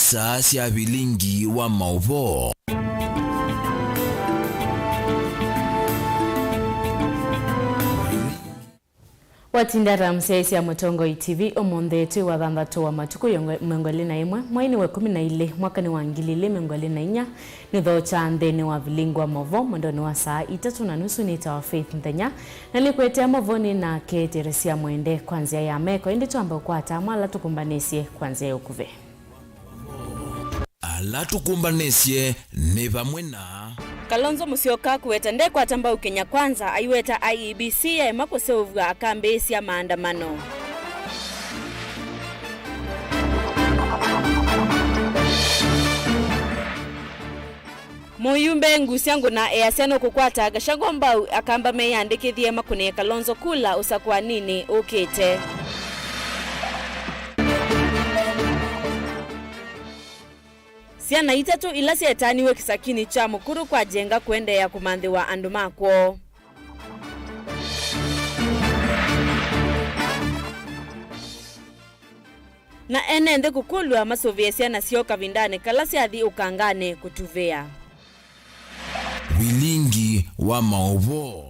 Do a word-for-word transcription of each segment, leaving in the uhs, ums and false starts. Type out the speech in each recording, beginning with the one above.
Saa sya vilingi wa maũvoo. Watinda ta mũsyaĩĩsya Mũtongoi T V ũmũnthĩ twĩ wa thanthatũ wa matukũ yongo-, mĩongo ĩlĩ na ĩmwe, mweinĩ wa ĩkũmi na ilĩ, mwakanĩ wa ngili ilĩ mĩongo ĩlĩ na inya, nĩthookya nthĩnĩ wa vilingi wa maũvoo mwendonĩ wa saa itatũ na nusu. Nĩtawa Faith Nthenya, na nĩkũetea maũvoonĩ na kĩtĩĩo sya mwende kwa nzĩa ya meko, ĩndĩ twambe ũkwata amwe ala tũkũmbanĩsye kwa nzĩa ya ũkuvĩ. Ala tũkũmbanĩsye nĩ vamwe na Kalonzo Musyoka kũweta ndekwata mbau Kenya Kwanza, aiweta I E B C yaema kũseũvw'a akambĩĩsya maandamano. Mũyumbe Ngusya Ngũna easya nũkũkwata Gachagua mbau, akamba meyĩandĩkĩthye makũnĩe Kalonzo kula ũsakũaninĩ ũkĩte. Syana itatũ ila syetaaniw'e kĩsakinĩ kya Mũkuru kwa Njenga kũendeea kũmanthĩwa andũ ma kwoo. Na ene nthĩ kũkũlw'a masũvĩe syana syoo kavindanĩ kala syathi ũkanganĩ kũtuvĩa. Vilingi wa maũvoo.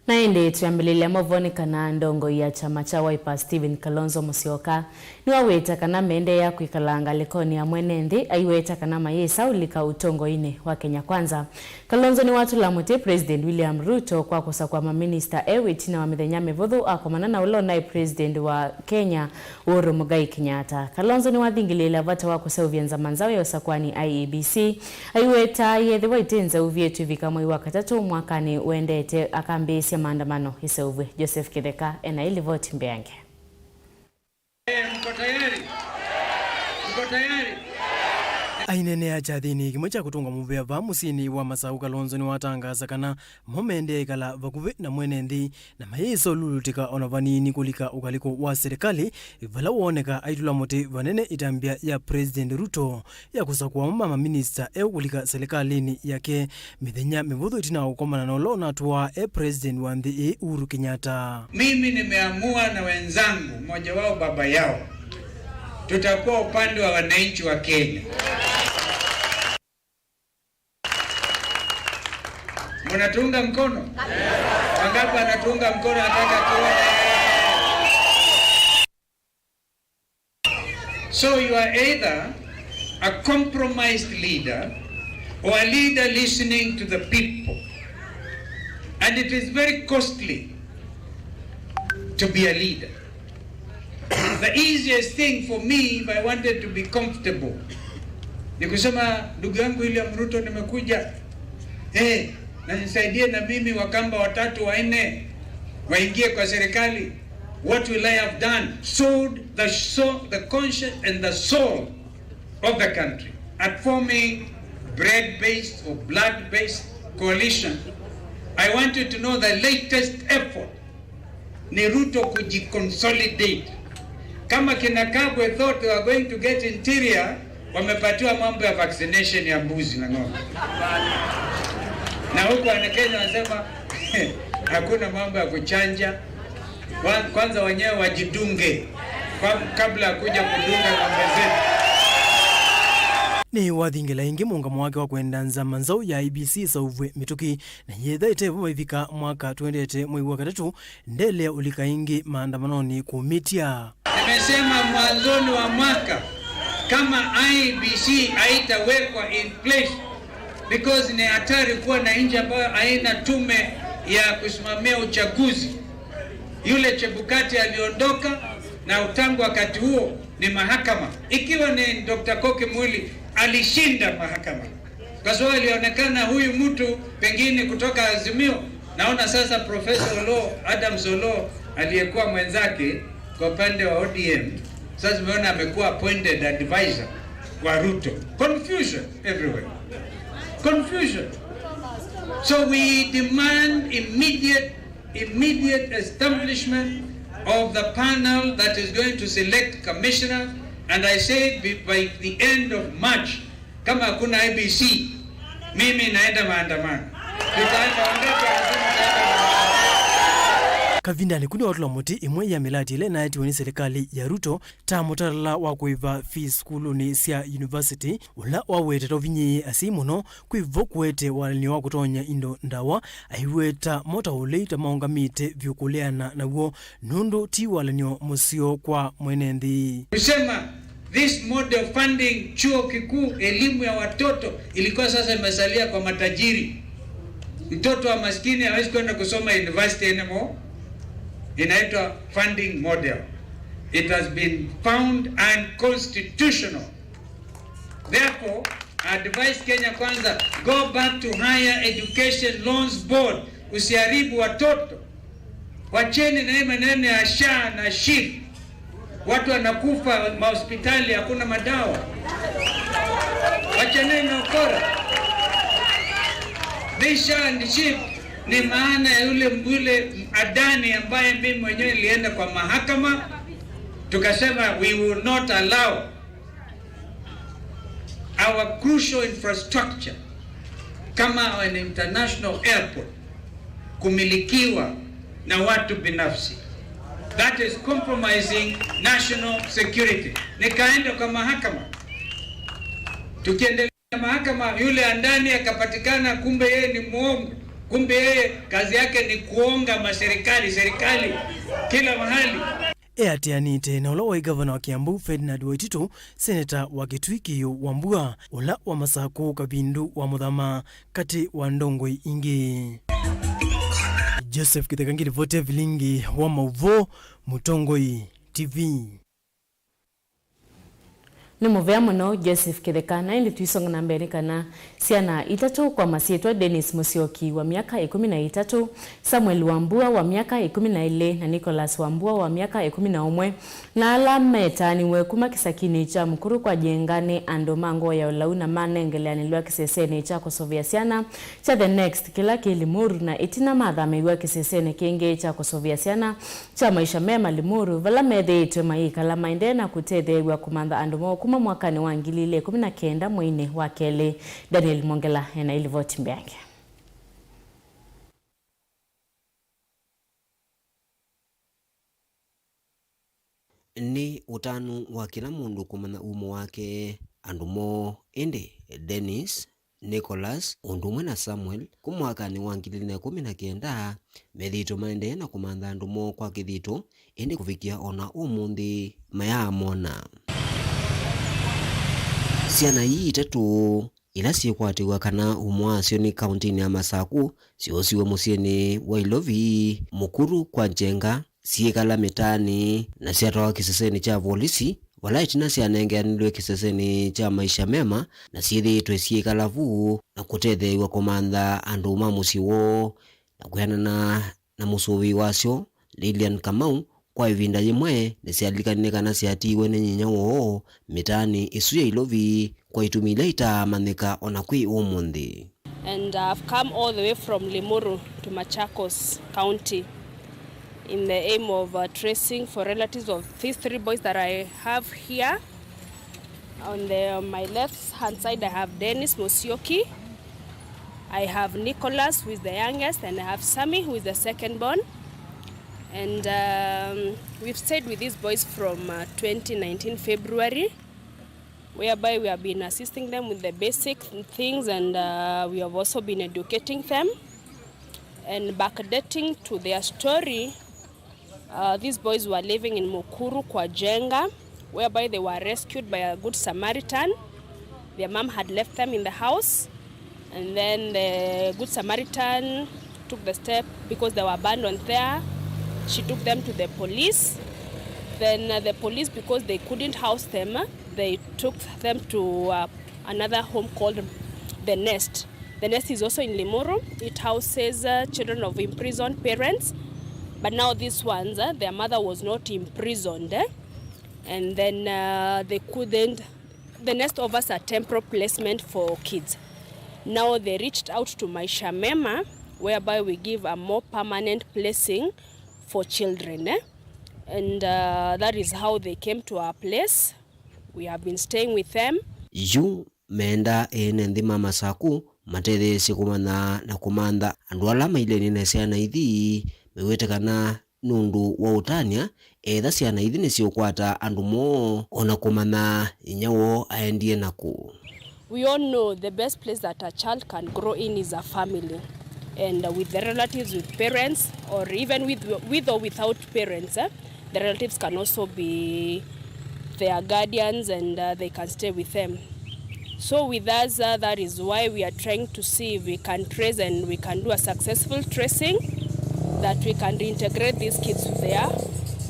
Na ĩndĩ twĩambĩlĩlya maũvoonĩ kana ndongoi ya kyama kya Wiper Stephen Kalonzo Musyoka nĩwaweta kana meendeea kwĩkala ngalĩkonĩ ya mwene nthĩ, aiweta kana mayĩsa ũlika ũtongoinĩ wa Kenya Kwanza. Kalonzo nĩwatũla mũtĩ President William Ruto kwa kũsakũa maminista eũ ĩtina wa mĩthenya mĩvũthũ akomana na ũla ũnaĩ President wa Kenya, Uhuru Muigai Kenyatta. Kalonzo nĩwathingĩlĩĩla vata wa kũseũvya nzama nzaũ ya ũsakũani I E B C, aiweta yĩethĩwa ĩtĩ nzaũ vyũ ĩtw'ĩvika mwei wa katatũ mwakanĩ ũendete, akambĩĩsya maandamano ĩseũvw'e. Joseph Kĩtheka ena ĩlivoti mbeange. Eh, mko tayari? Mko tayari? Aineenea kyathĩnĩ kĩmwe kya kũtũnga mũvea vaa mũsyĩnĩ wa Masaũ, Kalonzo nĩwatangaasa kana mo meendeea ĩkala vakuvĩ na mwene nthĩ na mayĩsa ũlulutĩka ona vanini kũlika ũkalĩko wa serikali, vala wooneka aitũla mũtĩ vanene ĩtambya ya President Ruto ya kũsakũa amwe ma maminista eũ kũlika serikalinĩ yake, mĩthenya mĩvũthũ ĩtina wa kũkomana na ũla ũnatũaa e President wa nthĩ ĩĩ, Uhuru Kenyatta. Mimi nimeamua na wenzangu, mmoja wao baba yao, tutakuwa upande wa wananchi wa Kenya. Mnatuunga mkono? Wangapi wanatuunga mkono? Nataka tuone. So you are either a compromised leader or a leader listening to the people. And it is very costly to be a leader. The easiest thing for me, if I wanted to be comfortable, ni kusema, "Ndugu yangu William Ruto, nimekuja. Eh, na nisaidie na mimi Wakamba watatu wanne waingie kwa serikali." What will I have done? Sold the soul, the conscience and the soul of the country at forming bread-based or blood-based coalition. I wanted to know the latest effort ni Ruto kujiconsolidate. Kama kina Kagwe thought they were going to get interior, wamepatiwa mambo ya vaccination ya mbuzi na ng'ombe. Na huku wana Kenya wanasema hakuna mambo ya kuchanja. Wa-, kwanza wenyewe wajidunge kwa-, kabla ya kuja kudunga ng'ombe zetu. Nĩwathingĩla ĩngĩ mũũngamo wake wa kwenda nzama nzaũ ya I E B C ĩseũvw'e mĩtũkĩ, na yĩtha ĩtevo vaivika mwaka twendete mwei wa katatũ, ndelea ũlika ĩngĩ maandamanonĩ kũmĩtya. Nimesema mwanzoni wa mwaka, kama I E B C haitawekwa in place, because ni hatari kuwa na nchi ambayo haina tume ya kusimamia uchaguzi. Yule Chebukati aliondoka, na tangu wakati huo ni mahakama. Ikiwa ni Doctor Koki Mwili alishinda mahakama, kwa sababu alionekana huyu mtu pengine kutoka Azimio. Naona sasa Professor Oloo, Adams Oloo, aliyekuwa mwenzake kwa upande wa O D M, sasa tumeona amekuwa appointed advisor wa Ruto. Confusion everywhere. Confusion. So we demand immediate, immediate establishment of the panel that is going to select commissioner, and I said be-, by the end of March, kama hakuna I E B C, mimi naenda maandamano. Tutaenda wangapi wanasema tutaenda maandamano? Kavindanĩ kau nĩwatũla mũtĩ ĩmwe ya mĩlatĩ ĩla ĩnaetiwe nĩ silikalĩ ya Ruto ta mũtalala wa kũĩva fees sukulunĩ sya university, ũla wawetetwe ũvinyĩĩe asyai mũno kwĩ vo kũete walany'o wa kũtonya indo ndawa, aiweta mo ta ũlei ta maũngamĩte vyũ kũleana naw'o, nũndũ ti walany'o mũseo kwa mwene nthĩ. Kusema this model funding chuo kikuu, elimu ya watoto ilikuwa sasa imesalia kwa matajiri. Mtoto wa maskini hawezi kwenda kusoma university anymore. Inaitwa funding model. It has been found unconstitutional. Therefore, I advise Kenya Kwanza, go back to Higher Education Loans Board. Usiharibu watoto. Wacheni na hii maneno ya SHA na SHIF. Watu wanakufa mahospitali, hakuna madawa. Wachaneni na ukora. This SHA and SHIF ni maana ya yule, yule Adani ambaye mimi mwenyewe nilienda kwa mahakama, tukasema we will not allow our crucial infrastructure kama an international airport kumilikiwa na watu binafsi. That is compromising national security. Nikaenda kwa mahakama. Tukiendelea na mahakama, yule Adani akapatikana, kumbe yeye ni mwongo. Kumbe yeye kazi yake ni kuonga maserikali, serikali kila mahali. Eatĩanĩte na ũla waĩ ngavana wa Kiambu, Ferdinand Waititu, seneta wa Kitui, Kĩyũ Wambua, ũla wa Masaku, Kavindu wa Mũthama, katĩ wa ndongoi ingĩ. Joseph Kĩtheka ngĩlivoti vilingi wa maũvoo, Mũtongoi T V. Nĩ mũvea mũno, Joseph Kĩtheka. Na ĩndĩ tũisonga na mbee, nĩ kana syana itatũ kwa masyĩtwa, Dennis Mũsyoki wa myaka ĩkũmi na ĩtatũ, Samuel Wambua wa myaka ĩkũmi na ĩlĩ, na Nicholas Wambua wa myaka ĩkũmi na ũmwe, na ala metaaniwe kuma kĩsakinĩ kya Mũkuru kwa Njenga nĩ andũ ma ngoo ya ũlau na manengeleanĩlwa kĩsesenĩ kya kũsũvĩa syana kya The Next, kĩla kĩ Limuru, na ĩtina mathamĩiw'a kĩsesenĩ kĩngĩ kya kũsũvĩa syana kya Maisha Mema Limuru, vala methĩĩtwe mayĩkala maendee na kũtetheew'a kũmantha andũ moo kuma mwakanĩ wa ngili ili ĩkũmi na kenda mweinĩ wa kelĩ. Daniel Mwongela ena ĩlivoti mbeange. Nĩ ũtanu wa kĩla mũndũ kũmanya umo wake, andũ moo. Ĩndĩ Dennis, Nicholas, ũndũ ũmwe na Samuel, kuma mwakanĩ wa ngili ili na ĩkũmi na kenda, methĩĩtwe maendee na kũmantha andũ moo kwa kĩthito, ĩndĩ kũvikĩa o na ũmũnthĩ mayaamona. Syana ii itatũ, ila syĩkwatĩw'a kana umo wasyo nĩ kaũntĩnĩ ya Masaku, syoosiwe mũsyĩnĩ wa Ilovi, Mũkuru kwa Njenga, syĩkala mĩtaanĩ na syatwawa kĩsesenĩ kya volisi, vala ĩtina syanengeanilwe kĩsesenĩ kya Maisha Mema na syĩthĩĩtwe syĩkala vu na kũtetheew'a kũmantha andũ ma mũsyĩ woo. Na kwĩanana na mũsũvĩi wasyo, Lilian Kamau, kwa ĩvinda yĩmwe nĩsyalikanile kana syatiiwe nĩ nyinya woo mĩtaanĩ ĩsu ya Ilovi kwa itumi ila itaamanyĩka o na kwĩ ũmũnthĩ. And I've come all the way from Limuru to Machakos County in the aim of, uh, tracing for relatives of these three boys that I have here. On the, on my left hand side, I have Dennis Musyoki, I have Nicholas, who is the youngest, and I have Sammy, who is the second born. And, um, we've stayed with these boys from, uh, twenty nineteen February, whereby we have been assisting them with the basic things, and, uh, we have also been educating them. And backdating to their story, uh, these boys were living in Mukuru kwa Jenga, whereby they were rescued by a good Samaritan. Their mom had left them in the house, and then the good Samaritan took the step, because they were abandoned there. She took them to the police. Then, uh, the police, because they couldn't house them, they took them to, uh, another home called The Nest. The Nest is also in Limuru. It houses, uh, children of imprisoned parents. But now these ones, uh, their mother was not imprisoned, eh? And then, uh, they couldn't, The Nest offers a temporary placement for kids. Now they reached out to Maisha Mema, whereby we give a more permanent placing for children, eh? And, uh, that is how they came to our place. We have been staying with them. Yu meenda ene nthĩ ma Masaku matetheesye kũmanya na kũmantha andũ ala mailenie na syana ithi, mew'ĩte kana nũndũ wa ũtany'a etha syana ithi nĩsyũkwata andũ moo, o na kũmanya inyia woo aendie nakũ. We all know the best place that a child can grow in is a family, and with the relatives, with parents, or even with, with or without parents, eh, the relatives can also be their guardians, and, uh, they can stay with them. So with us, uh, that is why we are trying to see if we can trace and we can do a successful tracing that we can reintegrate these kids to their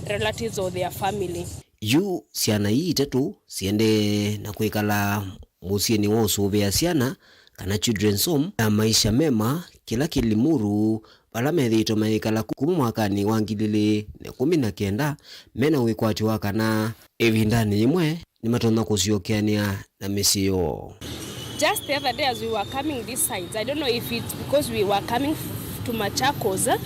relatives or their family. Yu syana ii itatũ siendee na kwĩkala mũsyĩnĩ wa ũsũvĩa syana, kana children's home, ya Maisha Mema, kĩla kĩ Limuru, vala methĩĩtwe mayĩkala kuma mwakanĩ wa ngili ilĩ na ĩkũmi na kenda, me na wĩkwatyo wa kana ĩvindanĩ yĩmwe nĩmatonya kũsyokeanĩa na mĩsyĩ yoo. Just the other day as we were coming these sides, I don't know if it's because we were coming f- to Machakos, eh,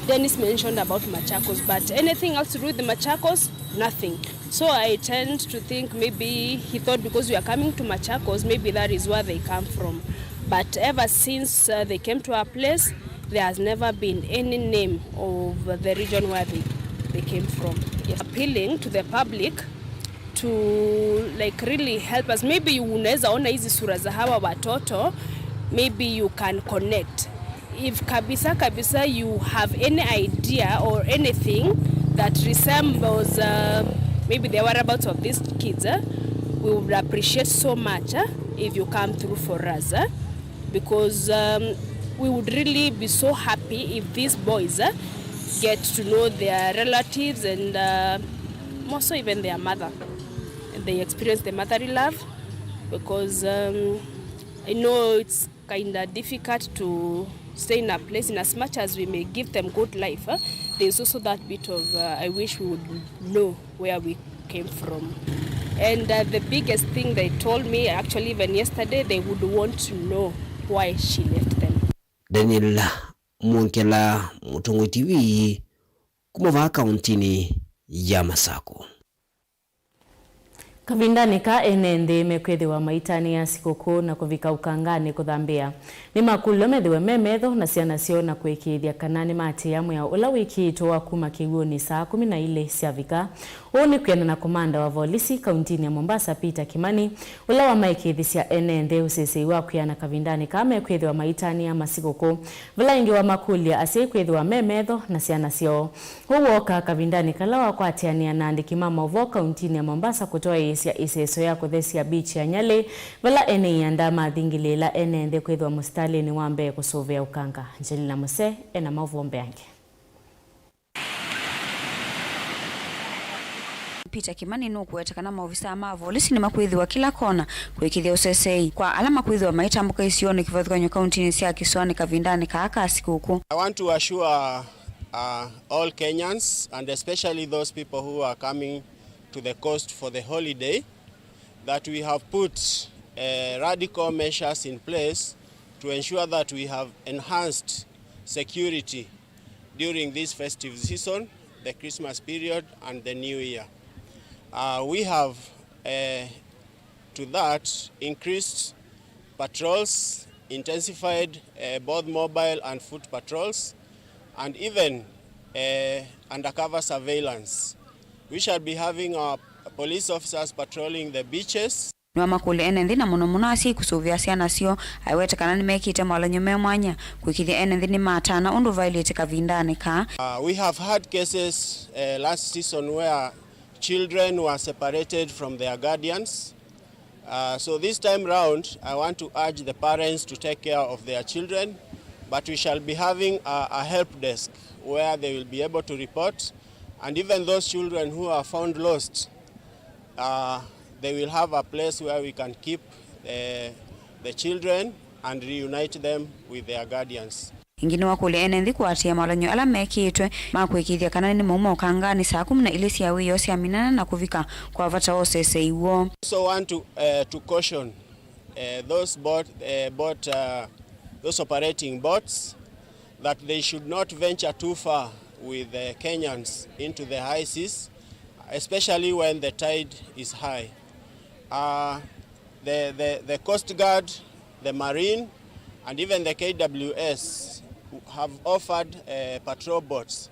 Dennis mentioned about Machakos, but anything else to do with Machakos, nothing. So I tend to think maybe he thought because we are coming to Machakos, maybe that is where they come from. But ever since, uh, they came to our place, there has never been any name of the region where they, they came from. Yes. Appealing to the public to, like, really help us. Maybe unaweza ona hizi sura za hawa watoto, maybe you can connect. If kabisa kabisa you have any idea or anything that resembles, uh, maybe the whereabouts of these kids, eh, we would appreciate so much, eh, if you come through for us, eh, because, um, we would really be so happy if these boys, eh, get to know their relatives and, uh, more so even their mother. They experience the motherly love because, um, I know it's kinda difficult to stay in a place, in as much as we may give them good life, eh, there's also that bit of, uh, I wish we would know where we came from. And, uh, the biggest thing they told me, actually, even yesterday, they would want to know why she left them. Daniel Mwongela, Mũtongoi T V, kuma vaa kauntinĩ ya Masako. Kavindanĩ kaa, ene nthĩ mekwĩthĩwa maitanĩa sikũkũ na kũvika ũkanganĩ kũthambĩa. Nĩmakũlw'a methĩwe me metho na syana syoo na kũĩkĩĩthya kana nĩmaatĩĩa mwĩao ũla wĩkĩĩtwe wa kuma kĩw'ũnĩ saa kũmi na ilĩ syavika. Ũu nĩ kwĩanana na komanda wa volisi kauntinĩ ya Mombasa, Peter Kimani, ũla wamaĩkĩĩthisya ene nthĩ ũsĩsĩi wa kwĩana kavindanĩ kaa mekwĩthĩwa maitanĩa masikũkũ, vala ĩngĩ wamakũlya asyai kwĩthĩwa me metho na syana syoo. Ũu wooka kavindanĩ kala wakwatĩanĩa na andĩki ma maũvoo kauntinĩ ya Mombasa kũtwaĩĩsya ĩseso ya kũthesya beach ya Nyali, vala ene ianda mathingilĩĩla ene nthĩ kwĩthĩwa mũsitalĩnĩ wa mbee kũsũvĩa ũkanga. Angelina Muse ena maũvoo mbeange. Peter Kimani nũkũweta kana maovisaa ma volisi nĩmakwĩthĩwa kĩla kona kũĩkĩĩthya ũsesei kwa ala makwĩthĩwa maitambũka isionĩ kĩvathũkany'o kauntinĩ sya kĩsũanĩ kavindanĩ kaa ka sikũkũ. I want to assure, uh, all Kenyans, and especially those people who are coming to the coast for the holiday, that we have put, uh, radical measures in place to ensure that we have enhanced security during this festive season, the Christmas period and the New Year. Uh, we have, uh, to that, increased patrols, intensified, uh, both mobile and foot patrols, and even, uh, undercover surveillance. We shall be having our police officers patrolling the beaches. Nĩwamakũlya ene nthĩ, na mũno mũno asyai kũsũvĩa syana syoo, aiweta kana nĩmekĩte mawalany'o me mwanya kũĩkĩĩthya ene nthĩ nĩmatana ũndũ vaĩlĩte kavindanĩ kaa. Uh, we have had cases, uh, last season where children were separated from their guardians. Uh, so this time round, I want to urge the parents to take care of their children, but we shall be having a, a help desk where they will be able to report, and even those children who are found lost, uh, they will have a place where we can keep, uh, the children and reunite them with their guardians. Ĩngĩ nĩwakũlya ene nthĩ kũatĩĩa mawalany'o ala mekĩĩtwe ma kũĩkĩĩthya kana nĩmauma ũkanganĩ saa kũmi na ilĩ sya wĩoo syaminana na kũvika kwa vata wa ũsesei woo. Also want to, uh, to caution, uh, those boat, uh, boat, uh, those operating boats that they should not venture too far with the Kenyans into the high seas, especially when the tide is high. Uh, the, the, the Coast Guard, the Marine, and even the K W S have offered, uh, patrol boats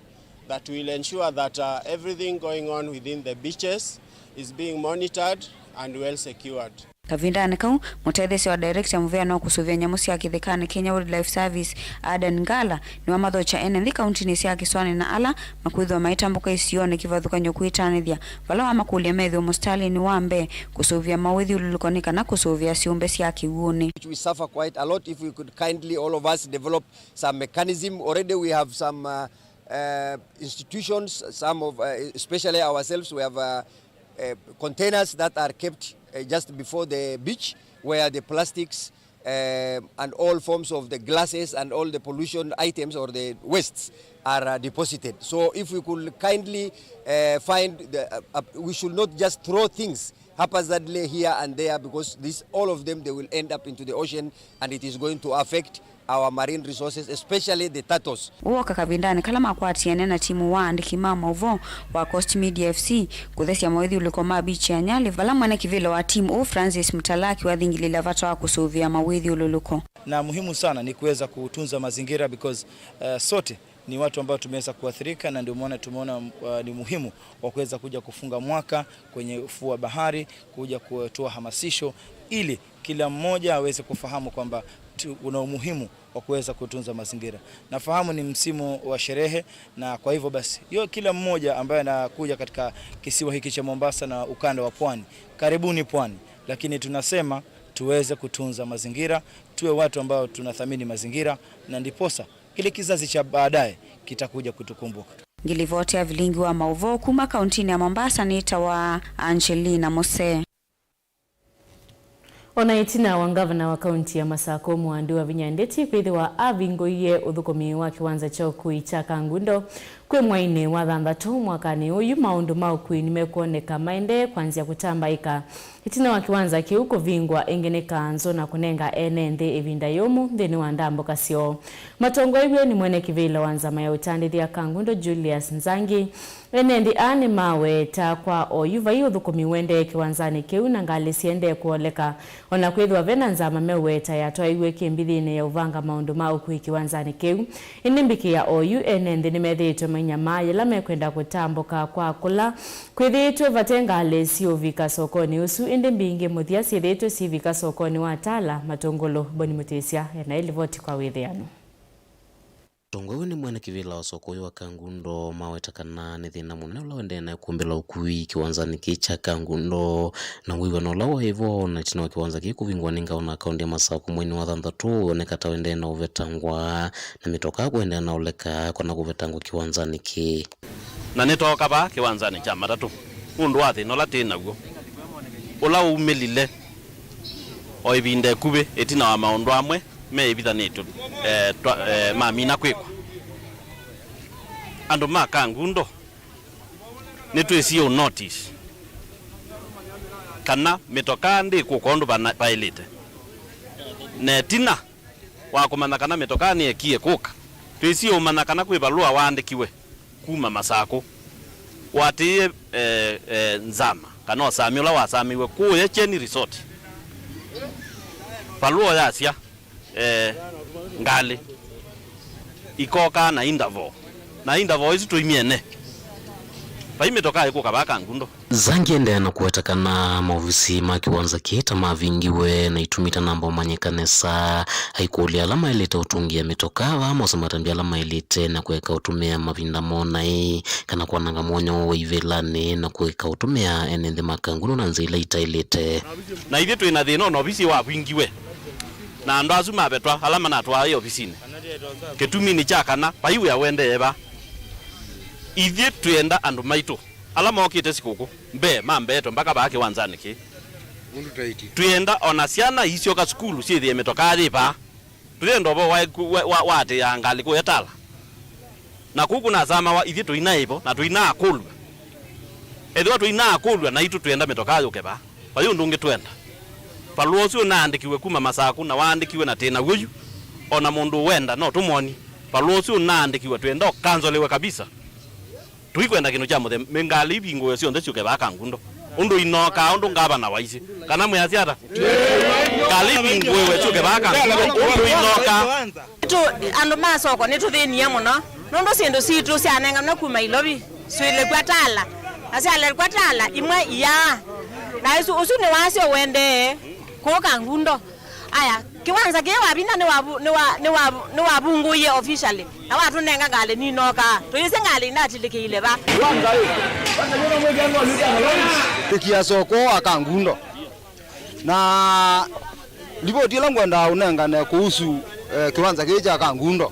That will ensure that, uh, everything going on within the beaches is being monitored and well secured. Kavindanĩ kau, mũtetheesya wa director mũvĩanĩ wa kũsũvĩa nyamũ sya kĩthekanĩ, Kenya Wildlife Service, Adan Ngala, nĩwamathokya ene nthĩ kauntinĩ sya Kĩsũanĩ na ala makwĩthĩwa maitambũka isionĩ kĩvathũkany'o kwĩtanĩthya, vala wamakũlya methĩwe mũsitalĩnĩ wa mbee kũsũvĩa mawĩthyũlũlũko nĩ kana kũsũvĩa syũmbe sya kĩw'ũnĩ. Which we suffer quite a lot. If we could kindly, all of us, develop some mechanism. Already we have some, uh, uh, institutions, some of, uh, especially ourselves, we have, uh, uh, containers that are kept, uh, just before the beach, where the plastics, uh, and all forms of the glasses and all the pollution items or the wastes are, uh, deposited. So if we could kindly, uh, find the, uh, uh, we should not just throw things haphazardly here and there, because this, all of them, they will end up into the ocean and it is going to affect our marine resources, especially the turtles. Ũũ woka kavindanĩ kala makwatĩane na timu wa andĩki ma maũvoo wa Coast Media F C kũthesya mawĩthyũlũlũko ma beach ya Nyali, vala mwene kĩvĩla wa timu ũũ, Francis Mtalaki, wathingilĩlya vata wa kũsũvĩa mawĩthyũlũlũko. Na muhimu sana ni kuweza kutunza mazingira because, uh, sote ni watu ambao tumeweza kuathirika, na ndio maana tumeona, uh, ni muhimu wa kuweza kuja kufunga mwaka kwenye ufuo wa bahari, kuja kutoa hamasisho ili kila mmoja aweze kufahamu kwamba tu-, kuna umuhimu wa kuweza kutunza mazingira. Nafahamu ni msimu wa sherehe, na kwa hivyo basi, yo, kila mmoja ambaye anakuja katika kisiwa hiki cha Mombasa na ukanda wa pwani, karibuni pwani, lakini tunasema tuweze kutunza mazingira, tuwe watu ambao tunathamini mazingira, na ndiposa kile kizazi cha baadaye kitakuja kutukumbuka. Ngĩlivoti ya vilingi wa maũvoo kuma kauntinĩ ya Mombasa nĩtawa Angelina Mose. O na ĩtina wa ngavana wa kaunti ya Masakũ, Mwandũ wa Vinya Ndeti, kwĩthĩwa avingũie ũthũkũmi wa kĩwanza kya ũkui kya Kangundo kwĩ mwainĩ wa thanthatũ mwakanĩ ũyũ, maũndũ ma ũkui nĩmekwoneka maendee kwanzĩa kũtambaĩka. Ĩtina wa kĩwanza kĩu kũvingwa ĩngĩ nĩ kanzũ na kũnenga ene nthĩ ĩvinda yũmũ nthĩnĩ wa ndambũka syoo. Matongoew'e nĩ mwene kĩvĩla wa nzama ya ũtandĩthya Kangundo, Julius Nzangi, ene nthĩ aa nĩmaweta kwa oyu vai ũthũkũmi ũendee kĩwanzanĩ kĩu na ngalĩ siendee kũoleka. O na kwĩthĩwa ve na nzama meũweta yatwaĩw'e kĩmbithinĩ ya ũvanga maũndũ ma ũkui kĩwanzanĩ kĩu, ĩndĩ mbikĩ ya oyu ene nthĩ nĩmethĩĩtwe mainyamaa yĩla mekwenda kũtambũka kwa kũla kwĩthĩĩtwe vate ngalĩ siũvika sokonĩ ũsu, ĩndĩ mbingĩ mũthya syĩthĩĩtwe syĩvika sokonĩ wa Tala, Matũngũlũ. Boni Mũtĩsya ena ĩlivoti kwa wĩthĩano. Atongoew'e nĩ mwene kĩvĩla wa soko ũyũ wa Kangundo maweta kana nĩ thĩna mũnene ũla ũendee na kũmbĩla ũkui kĩwanzanĩ kĩĩ kya Kangundo, na wĩw'ano ũla waĩ vo na ĩtina wa kĩwanza kĩĩ kũvingwa nĩ ngavana wa kaunti ya Masakũ mwainĩ wa thanthatũ woneka ta ũendee na ũvetangwa, na mĩtokaa kũendea na ũleka kana kũvetangwa kĩwanzanĩ kĩĩ. Na nĩtooka vaa kĩwanzanĩ kya matatũ nũndũ wa thĩna ũla twĩ naw'o, ũla waumĩlile o ĩvinda ĩkuvĩ ĩtina wa maũndũ amwe meĩvithanĩtw'e, eh, twa-, eh, mamina kwĩkwa. Andũ ma Kangundo nĩtwĩsie ũ notice kana mĩtokaa ndĩkũka ũndũ vana-, vaĩlĩte, na ĩtina wa kũmanya kana mĩtokaa nĩyekie kũka, twĩsie ũmanya kana kwĩ valũa waandĩkiwe kuma Masakũ, waatĩĩe, eh, eh, nzama, kana ũsami ũla wasamĩiwe kũũya Kyeni Resort. Valũa yasya, eh, ngalĩ ikokaa na interval, na interval ĩsu tũimyene. Vai mĩtokaa ĩkũka vaa Kangundo. Zangi endeea na kũweta kana maovisi ma kĩwanza kĩĩ ta mavingiwe na itumi itanamba ũmanyĩka nesa. Aikũlya ala maĩlĩte ũtũngĩa mĩtokaa vaa mose matambya ala maĩlĩte na kũeka ũtũmĩa mavinda moo naĩ kana kwananga mwanya woo wa ivĩlanĩ na kũeka ũtũmĩa ene nthĩ ma Kangundo na nzĩa ila itaĩlĩte. Na ithyĩ twĩ na thĩna, ona ovisi wavingiwe na andũ asu mavetwa ala manatwaa ĩ ovisinĩ kĩtuminĩ kya kana vai wĩa ũendee vaa. Ithyĩ twĩenda andũ maitũ ala mokĩte sikũkũ mbee mambeetwe mbaka vaa kĩwanzanĩ kĩĩ. Twĩenda ona syana iisyoka sukulu syĩthĩe mĩtokaa yĩ vaa. Tũyenda ũvoo wa, wa, wa, wa atĩ ya ngalĩ kũya Tala. Na kũu kũnasamawa, ithyĩ tũinaĩvo na tũinaakũlw'a. Ethĩwa tũinaakũlw'a, naitũ twĩenda mĩtokaa yũke vaa. Vai ũndũ ũngĩ twenda. Valũa ũsu ũnaandĩkiwe kuma Masakũ na waandĩkiwe na tĩ naw'o yu. O na mũndũ ũwenda no tũmwonie. Valũa ũsu ũnaandĩkiwe twĩenda ũkanzolĩwe kabisa. Tũikwenda kĩndũ kya mũthemba, ngalĩ ivingũwe syonthe syũke vaa Kangundo. Ũndũ inookaa ũndũ ngavana waisye. Kana mwĩasya ata? Ngalĩ ivingũĩwe syũke vaa Kangundo. Ũndũ inookaa. Tũ, andũ ma soko nĩtũthĩnie mũno. Nũndũ syĩndũ sitũ syanenganwe kuma Ilovi, syĩlĩkw'a tala, na syalekwa tala, imwe iyaa. Na ũsu, ũsu nĩ wasyo ũendee kũũ Kangundo. Aya, kĩwanza kĩĩ Wavinya nĩwavu-, nĩwa-, nĩwa-, nĩwavungũie officially, na watũnenga ngalĩ ninokaa. Tũyĩsĩ ngalĩ inatĩlĩkĩile va. Ĩkia soko wa Kangundo. Na livoti ĩla ngwendaa ũnengane kũhusu, eh, kĩwanza kĩĩ kya Kangundo.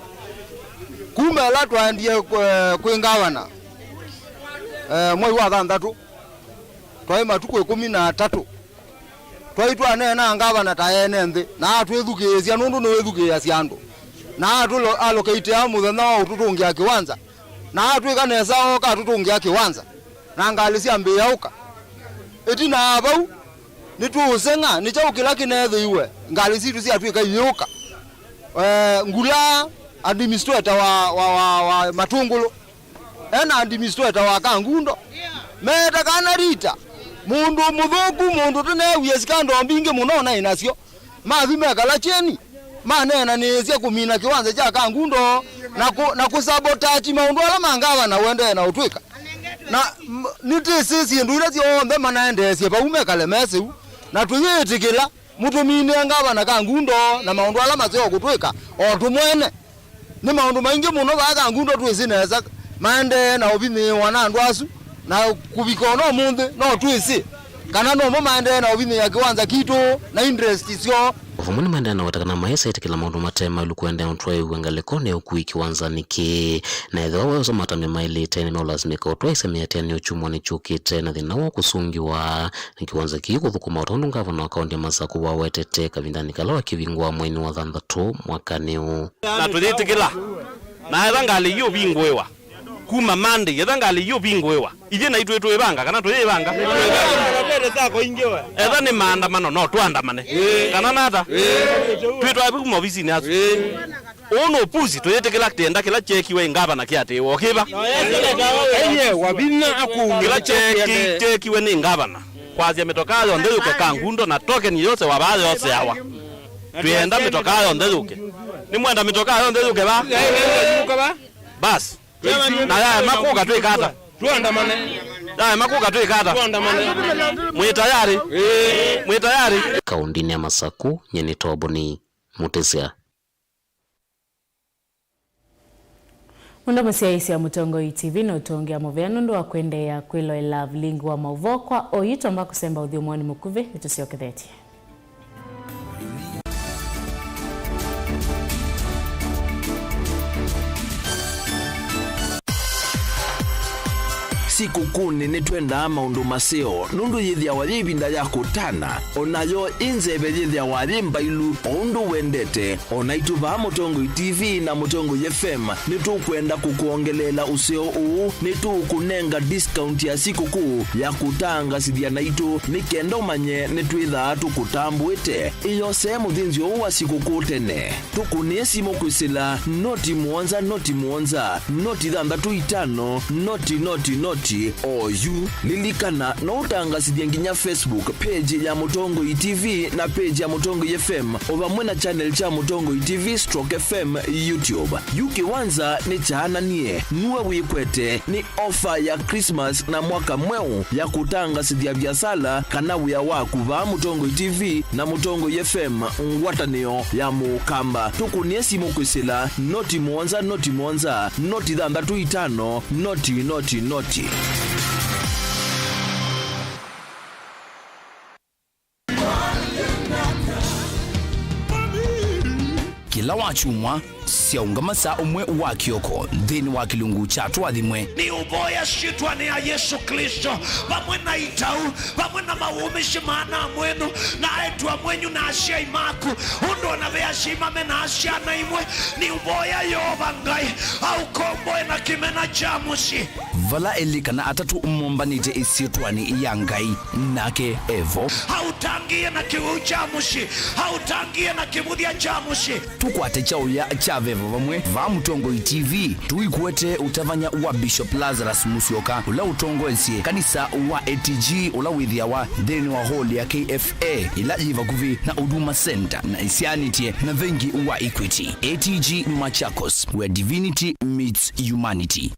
Kuma ĩla twaendie, eh, kwĩ ngavana, eh, mwei wa thanthatũ, twaĩ matukũ ĩkũmi na atatũ, twaĩ twaneena ngavana ta ene nthĩ, na atwĩthukĩĩsya nũndũ nĩwĩthukĩĩasya andũ, na atũlo-, allocatea mũthenya wa ũtũtũngĩa kĩwanza, na atwĩka nesa ooka atũtũngĩa kĩwanza, na ngalĩ syambĩĩa ũka. Ĩtina ya vau, nĩtũũseng'a nĩ kyaũ kĩla kĩneethĩiwe, ngalĩ sitũ syatw'ĩka iyĩũka. Eh, ngula administrator wa, wa, wa, wa Matũngũlũ, ena administrator wa Kangundo, meeta kana Rita, mũndũ mũthũku, mũndũ tũneewie sikando mbingĩ mũno naĩ nasyo. Mathi mekala kyeni, maneenanĩĩsya kũmina kĩwanza kya Kangundo na kũ-, na kũsabotage maũndũ ala ma ngavana ũendee na ũtwĩka. Na, m-, nĩtwĩsĩ syĩndũ ila syonthe manaendeesye vau mekale mesĩu, na tũyĩĩtĩkĩla mũtũminĩe ngavana Kangundo na maũndũ ala maseo kũtwĩka o tũmwene. Nĩ maũndũ maingĩ mũno vaa Kangundo twĩsĩ nesa maendee na ũvinyĩĩwa na andũ asu, na kũvika o na ũmũnthĩ no twĩsĩ kana nomo maendee na ũvinyĩĩa kĩwanza kitũ na interest syoo. O vamwe nĩmaendee na weta kana maĩsa ĩtĩkĩla maũndũ mate maĩlu kũendea ũtwaĩw'a ngalĩko nĩ ũkui kĩwanzanĩ kĩĩ, na ethĩwa we ũsa matambya maĩlĩte nĩmeũlasimĩka ũtwaĩsya mĩatĩanĩo kyumwanĩ kyũkĩte na thĩna wa kũsũngĩwa nĩ kĩwanza kĩĩ kũthũkũma o ta ũndũ ngavana wa kaũntĩ ya Masakũ wawetete kavindanĩ kala wakĩvingũa mweinĩ wa thanthatũ mwakanĩ ũũ. Na tũyĩtĩkĩla. Na etha ngalĩ ii ũvingũĩwa. Kuma Monday, etha ngalĩ ii ũvingũĩwa. Ithyĩ naitũ twĩvanga, kana tũyĩvanga? Etha nĩ maandamano, no tũandamane. Kana nata? Twĩtwae kuma ovisinĩ asu. Ũũ nĩ ũpusi, tũyĩtĩkĩla tenda kĩla kyekiwe ĩ ngavana kĩatĩĩwa. Ũkĩva? Eye, Wavinya akũlya kĩla kyeki-, kyekiwe nĩ ngavana. Kwasya mĩtokaa yonthe yũke Kangundo na token yose wa vaa yoseawa. Twĩenda mĩtokaa yonthe yũke. Nĩmwenda mĩtokaa yonthe yũke va? Bas. Na yaema kũka twĩka ata? Tuandamane. Yaema kũka twĩka ata? Tuandamane. Mwĩ tayari? Ĩĩ. Mwĩ tayari? Kaũndĩnĩ ya Masakũ, nyie nĩ Toboni Mũtĩsya. Mũno mũsyaĩĩsya Mũtongoi T V nũtũngĩa mũvea nũndũ wa kũendeea kwĩloela vilingi wa maũvoo. Kwa oyu tomba kũsemba ũthyũmũonĩ mũkuvĩ, nĩtũsyokethetye. Sikũkũnĩ nĩtwendaa maũndũ maseo, nũndũ yĩthĩawa yĩ ĩvinda ya kũtana, o nayo ĩ nzeve yĩthĩawa yĩ mbailu, o ũndũ wendete. O naitũ vaa Mũtongoi T V na Mũtongoi F M nĩtũkwenda kũkwongeleela ũseo ũũ. Nĩtũũkũnenga discount ya sikũkũ ya kũtangasĩthya naitũ, nĩ kenda ũmanye nĩtwĩthaa tũkũtambũĩte. Ĩyosee mũthĩnzĩo ũũ wa sikũkũ tene. Tũkũnĩe simũ kwĩsĩla noti mũonza, noti mũonza, noti thanthatũ itano, noti, noti, noti, oyu. Lilikana, no ũtangasĩthye nginya Facebook page ya Mũtongoi T V na page ya Mũtongoi F M, o vamwe na channel kya Mũtongoi T V stroke F M YouTube. Yu kĩwanza nĩ kyaananie, nue wĩkwete, nĩ ofa ya Christmas na mwaka mweũ ya kũtangasĩthya viasala kana wĩa waku vaa Mũtongoi T V na Mũtongoi F M, ngwatanĩo ya Mũkamba. Tũkũnĩe simũ kwĩsĩla noti mũonza, noti mũonza, noti thanthatũ itano, noti, noti, noti. Kĩla wakyumwa, syaũngama saa ũmwe wa kĩoko nthĩnĩ wa kĩlungu kya Tũathimwe. Nĩũvoya syĩtwanĩ ya Yesũ Klĩsto, vamwe na itau, vamwe na mawũmĩsye ma ana mwenyu, na eĩtu amwenyu, na asyai maku, ũndũ o na ve asyai mame na syana imwe, nĩũvoya Yeova Ngai aũkomboe na kĩmena kya mũsyĩ. Vala elĩ kana atatũ mombanĩte ĩsyĩtwanĩ ya Ngai, nake e vo. Aũtangĩĩe na kĩwĩu kya mũsyĩ, aũtangĩĩe na kĩvũthya kya mũsyĩ. Tũkwate kyaũya kya Avevo vamwe vaa Mũtongoi T V, tũikuete ũtavany'a wa Bishop Lazarus Musyoka, ũla ũtongoesye kanisa wa A T G, ũla wĩthĩawa nthĩnĩ wa hall ya K F A, ĩla yĩ vakuvĩ na Huduma Center na ĩsyaanĩtye na vengi wa Equity. A T G Machakos, where divinity meets humanity.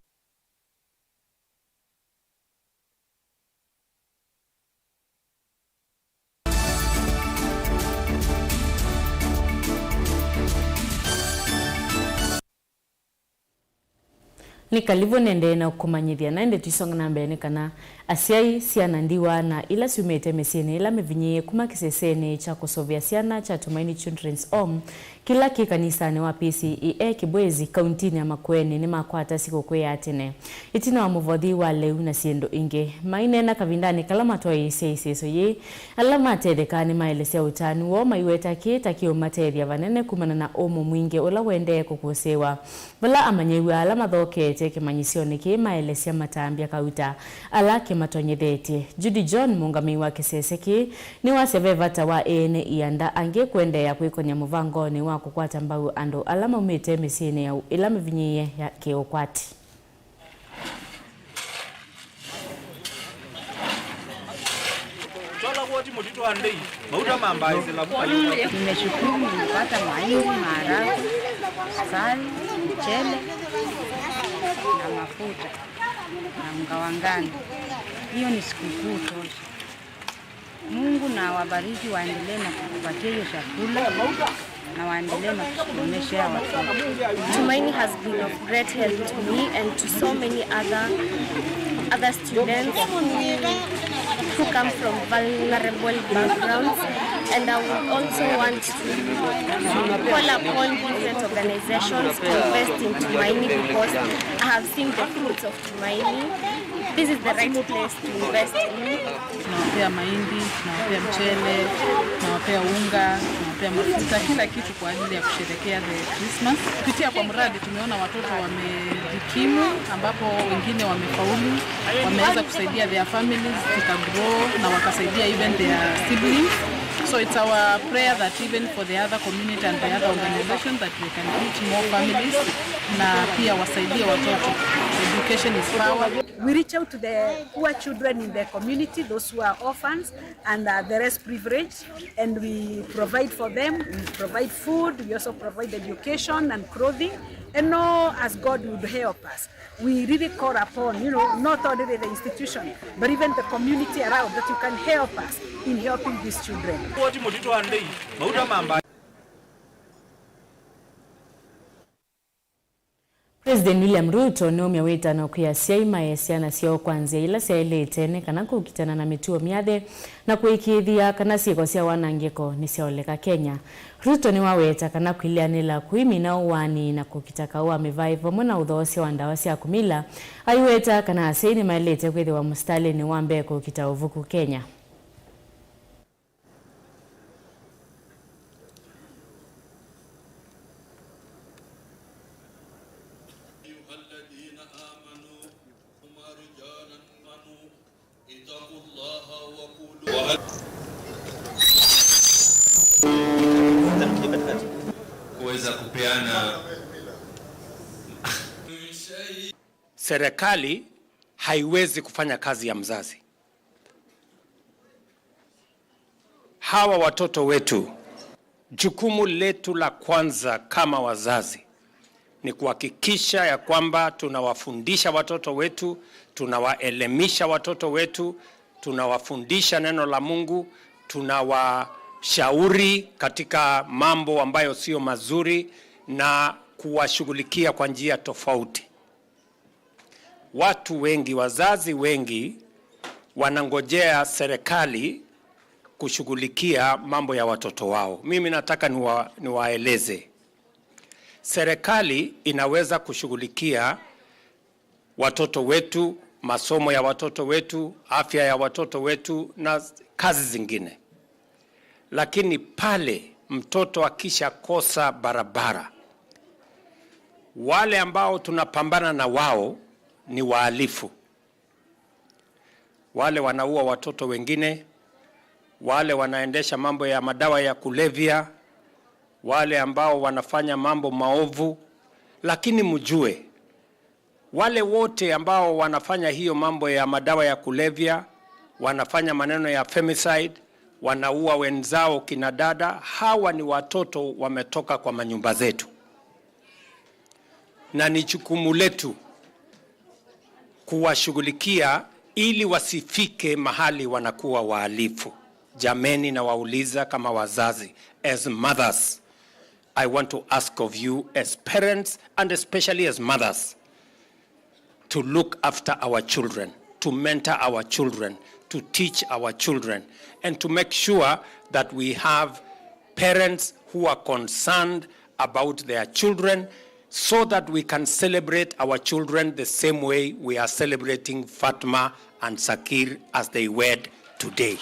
Nĩ kalivũ nendee na kũmanyĩthya, na ĩndĩ tũisonga na mbee nĩ kana asyai, syana ndiwa, na ila syumĩte mĩsyĩnĩ ĩla mĩvinyĩĩe kuma kĩsesenĩ kya kũsũvĩa syana kya Tumaini Children's Home kĩla kĩ kanisanĩ wa P C E A Kibwezi, kauntinĩ ya Makueni, nĩmakwata sikũkũ ya tene. Ĩtina wa mũvothi wa lĩu na syĩndũ ingĩ, maineena kavindanĩ kala matwaĩĩsye ĩseso yĩĩ, ala matethekaa nĩmaelesya ũtanu woo maiweta kĩĩ ta kĩũmatethya vanene kumana na ũmũ mwingĩ ũla ũendee kũkũsĩĩwa, vala amanyĩw'a ala mathokete kĩmanyĩsyonĩ kĩĩ maelesya matambya kauta ala kĩmatonyethetye. Judy John, mũũngamĩi wa kĩsese kĩĩ, nĩwasya ve vata wa ene ianda angĩ kũendeea kwĩkony'a mũvangonĩ wa kũkwata mbau andũ ala maumĩte mĩsyĩnĩ ya ĩla mĩvinyĩĩe ya kĩũkwati. Twalagwa ti mũtitũ wa ndei, mauta ma mbaĩ silamu. Nimeshukuru, nimepata mahindi, maharagwe, asali, mchele na mafuta na unga wa ngano. Hiyo ni sikukuu tosha. Mungu na awabariki, waendelee na kutupatia hiyo chakula na waendelee na kutusomeshea watoto. Tumaini has been of great help to me and to so many other, other students who, who come from vulnerable backgrounds. And I would also want to call upon different organizations to invest in Tumaini because I have seen the fruits of Tumaini. This is the right place to invest in. Tunawapea mahindi, tunawapea mchele, tunawapea unga, tunawapea mafuta, kila kitu kwa ajili ya kusherehekea the Christmas. Kupitia kwa mradi tumeona watoto wamejikimu, ambapo wengine wamefaulu, wameweza kusaidia their families zika grow na wakasaidia even their siblings. So it's our prayer that even for the other community and the other organizations that they can reach more families na pia wasaidie watoto. Education is power. We reach out to the poor children in the community, those who are orphans and are the less privileged, and we provide for them. We provide food, we also provide education and clothing, and all as God would help us. We really call upon, you know, not only the institution, but even the community around that you can help us in helping these children. Koti mũtitũ wa ndei, mauta ma mbaĩ. President William Ruto nĩwaumya wĩtano kwĩ asyai maee syana syoo kwa nzĩa ila syaĩlĩte nĩ kana kũkitana na mĩtuo myathe na kũĩkĩĩthya kana syĩko sya wanangĩko nĩsyaoleka Kenya. Ruto nĩwaweta kana kwĩleanĩla kũimina ũwaani na kũkita kaũ wa mĩvaĩ vamwe na ũthoosya wa ndawa sya kũmila, aiweta kana asyai nĩmaĩlĩte kwĩthĩwa mũsitalĩnĩ wa mbee kũkita ũvuku Kenya. Kuweza kupeana. Serikali haiwezi kufanya kazi ya mzazi. Hawa watoto wetu, jukumu letu la kwanza kama wazazi ni kuhakikisha ya kwamba tunawafundisha watoto wetu, tunawaelimisha watoto wetu, tunawafundisha neno la Mungu, tunawashauri katika mambo ambayo sio mazuri na kuwashughulikia kwa njia tofauti. Watu wengi, wazazi wengi wanangojea serikali kushughulikia mambo ya watoto wao. Mimi nataka niwa-, niwaeleze. Serikali inaweza kushughulikia watoto wetu, masomo ya watoto wetu, afya ya watoto wetu na kazi zingine. Lakini pale mtoto akishakosa barabara, wale ambao tunapambana na wao ni wahalifu, wale wanaua watoto wengine, wale wanaendesha mambo ya madawa ya kulevya, wale ambao wanafanya mambo maovu, lakini mjue, wale wote ambao wanafanya hiyo mambo ya madawa ya kulevya, wanafanya maneno ya femicide, wanaua wenzao kina dada, hawa ni watoto wametoka kwa manyumba zetu. Na ni jukumu letu kuwashughulikia ili wasifike mahali wanakuwa wahalifu. Jameni, nawauliza kama wazazi, as mothers, I want to ask of you as parents and especially as mothers to look after our children, to mentor our children, to teach our children, and to make sure that we have parents who are concerned about their children so that we can celebrate our children the same way we are celebrating Fatma and Sakir as they wed today.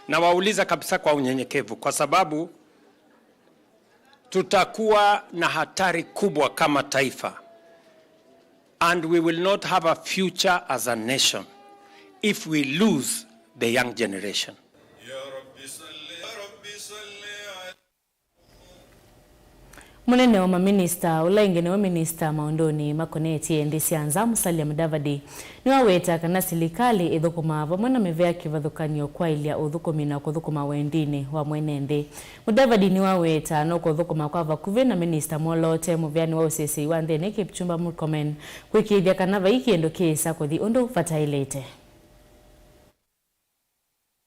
Nawauliza kabisa kwa unyenyekevu, kwa sababu tutakuwa na hatari kubwa kama taifa, and we will not have a future as a nation if we lose the young generation. Mũnene wa maminista, ũla ĩngĩ nĩwe minista maũndũnĩ makonetye nthĩ sya nza, Musalia Mudavadi, nĩwaweta kana silikalĩ ĩthũkũmaa vamwe na mĩvĩa kĩvathũkany'o kwaĩlya ũthũkũmi na kũthũkũma wendinĩ wa mwene nthĩ. Mudavadi nĩwaweta nũkũthũkũma kwa vakuvĩ na minista mwoloote mũvĩanĩ wa ũsyaĩĩsya wa nthĩnĩ, Kipchumba Murkomen, kũĩkĩĩthya kana vai kĩndũ kĩĩsa kũthi ũndũ vataĩlĩte.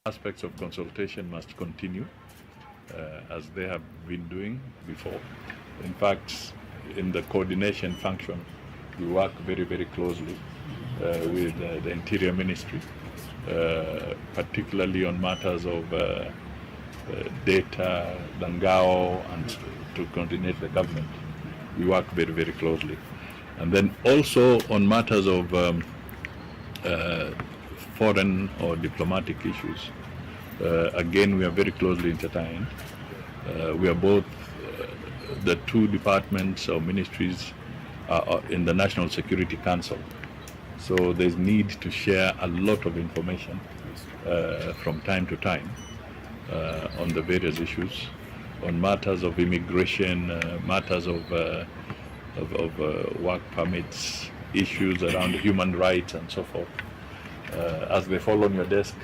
Aspects of consultation must continue, uh, as they have been doing before. In fact, in the coordination function, we work very, very closely, uh, with, uh, the Interior Ministry, uh, particularly on matters of, uh, uh, data, the ngao, and to coordinate the government. We work very, very closely. And then also on matters of, um, uh, foreign or diplomatic issues, uh, again, we are very closely intertwined. Uh, we are both, uh, the two departments or ministries are, are in the National Security Council. So there's need to share a lot of information, uh, from time to time, uh, on the various issues, on matters of immigration, uh, matters of, uh, of, of, uh, work permits, issues around human rights and so forth. Uh, as they fall on your desk,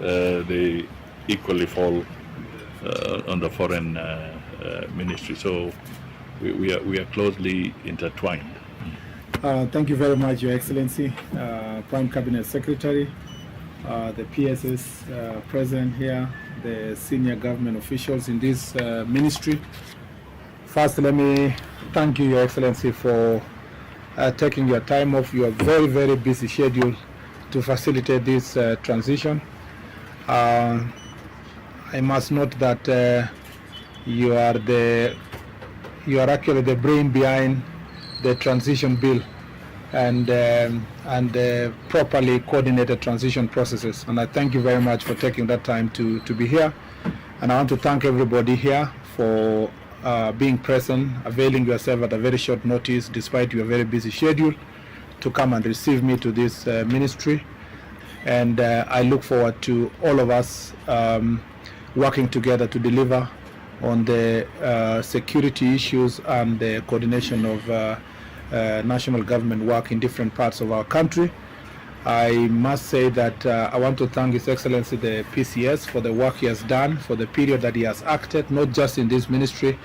uh, they equally fall, uh, on the foreign, uh, uh, ministry. So we, we are, we are closely intertwined. Uh, thank you very much, Your Excellency, uh, Prime Cabinet Secretary, uh, the P S S, uh, present here, the senior government officials in this, uh, ministry. First, let me thank you, Your Excellency, for, uh, taking your time off your very, very busy schedule to facilitate this, uh, transition. Uh, I must note that, uh, you are the, you are actually the brain behind the transition bill and, um, and, uh, properly coordinated transition processes. And I thank you very much for taking that time to, to be here. And I want to thank everybody here for, uh, being present, availing yourself at a very short notice, despite your very busy schedule, to come and receive me to this, uh, ministry. And, uh, I look forward to all of us, um, working together to deliver on the, uh, security issues and the coordination of, uh, uh, national government work in different parts of our country. I must say that, uh, I want to thank His Excellency the P C S for the work he has done for the period that he has acted, not just in this ministry,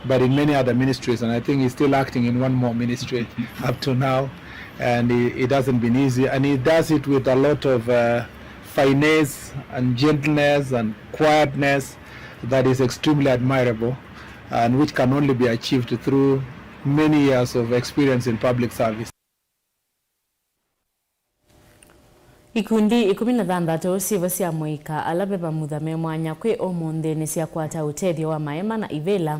but in many other ministries. And I think he's still acting in one more ministry up to now. And he, it hasn't been easy. And he does it with a lot of, uh, finesse and gentleness and quietness that is extremely admirable and which can only be achieved through many years of experience in public service. Ikundi ikũmi na thanthatũ syĩvo sya mũika ala ve vamutha me mwanya kwĩ ũmũnthĩ nĩsyakwata ũtethyo wa maema na ivĩla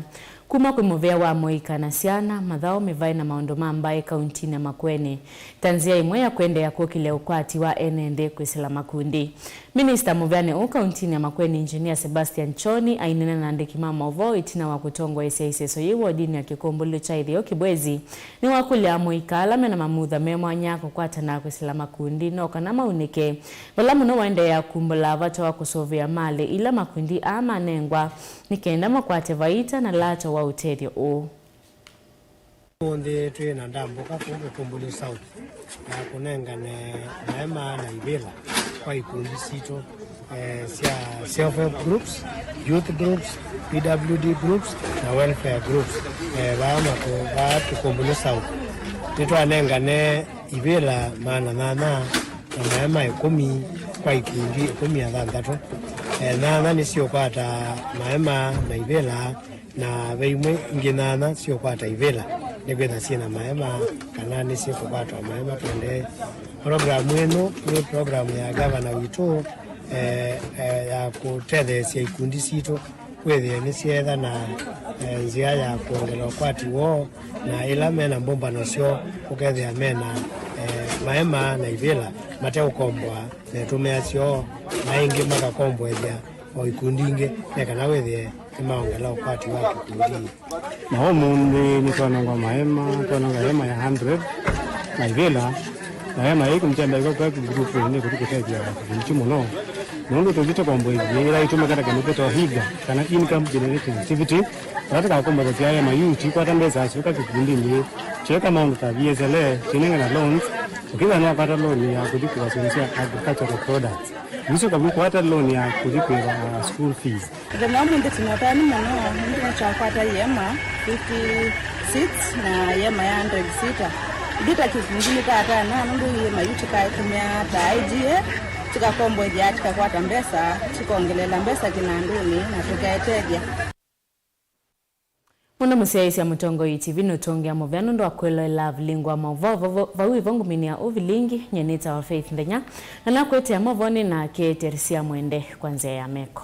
Kuma kwĩ mũvĩa wa mũika na syana, mathaũ, mĩvaĩ na maũndũ ma mbaĩ kauntinĩ ya Makueni, ta nzĩa ĩmwe ya kũendeea kũkĩlya ũkwati wa ene nthĩ kwĩsĩla makundi. Minista mũveanĩ ũũ kauntinĩ ya Makueni, Engineer Sebastian Choni, aineena na andĩki ma maũvoo ĩtina wa kũtongoesya ĩseso yĩĩ wodinĩ ya kĩkũmbũlĩlo kya ĩtheo Kibwezi, nĩwakũlya amũika ala mena mamutha me mwanya kũkwatana kwĩsĩla makundi no kana maunĩke, vala mũno waendeea kumbũla vata wa kũsũvĩa malĩ ila makundi aa manengwa, nĩ kenda makwate vaita na lato wa ũtethyo ũũ. Ũmũnthĩ twĩ na ndambũka kũu Kĩkũmbũlĩ South ya kũnengane maema na ivĩla kwa ikundi sitũ, eh, sya self help groups, youth groups, P W D groups na welfare groups, eh, vaa makũ-, vaa Kĩkũmbũlĩ South. Nĩtwanengane ivĩla maana nyanya na maema ĩkũmi kwa ikundi ĩkũmi na thanthatũ. Eh, nyanya nĩsiũkwata maema na ivĩla, na ve imwe ingĩ nyanya siũkwata ivĩla, nĩkwĩtha syĩ na maema kana nĩsyĩkũkwatwa maema tũendee. Programu ĩno nĩ programu ya gavana witũ, eh, eh, ya kũtetheesya ikundi sitũ kwĩthĩe nĩsyeetha na, eh, nzĩa ya kwongela ũkwati woo, na ĩla mena mbũmbano syoo ũkethĩa mena, eh, maema na ivĩla mateũkomboa metũmĩa syoo, na ĩngĩ makakomboethya o ikundi ingĩ, nĩ kana wĩthĩe nĩmaongela ũkwati wa kĩkundi. Na ũmũnthĩ nĩtwanengwa maema, twanengwa ĩema ya hundred na ivĩla. Na ĩema yĩĩ kĩndũ kya mbee kwa kĩgurupu nĩ kũthi kũtethya kĩkundi kyu mũno, nũndũ tũthi tũkomboethye ĩla ĩtũmĩka ta kĩndũ kĩtawa HIGA, kana income generating activity. Vala tũkakomboethya ĩema yu, tũikwata mbesa syũka kĩkundinĩ, twĩka maũndũ ta V S L A, twĩnenga na loans, ũkĩthĩa nĩwakwata loan ya kũthi kũva sehemu sya agricultural products. Ũisyoka vu kũkwata loan ya kũthi kũĩva, uh, school fees. Mũthenya wa ũmũnthĩ tũnatani mũno, nũndũ nĩtwakwata ĩema fifty-six na ĩema ya hundred sita. Ithyĩ ta kĩkundi nĩtwaatana, nũndũ ĩema yu tũkaĩtũmĩa ta I G A, tũkakomboethya, tũkakwata mbesa, tũkongelela mbesa kĩnandũnĩ, na tũkaĩtethya. Mũno mũsyaĩĩsya Mũtongoi T V nũtũngĩa mũvea nũndũ wa kwĩloela avilingi wa maũvoo vau, vau ĩvo ngũminĩa ũvilingi, nyie nĩtawa Faith Nthenya, na nakwĩtĩa maũvoonĩ nake Teresia Mwende kwa nzĩa ya meko.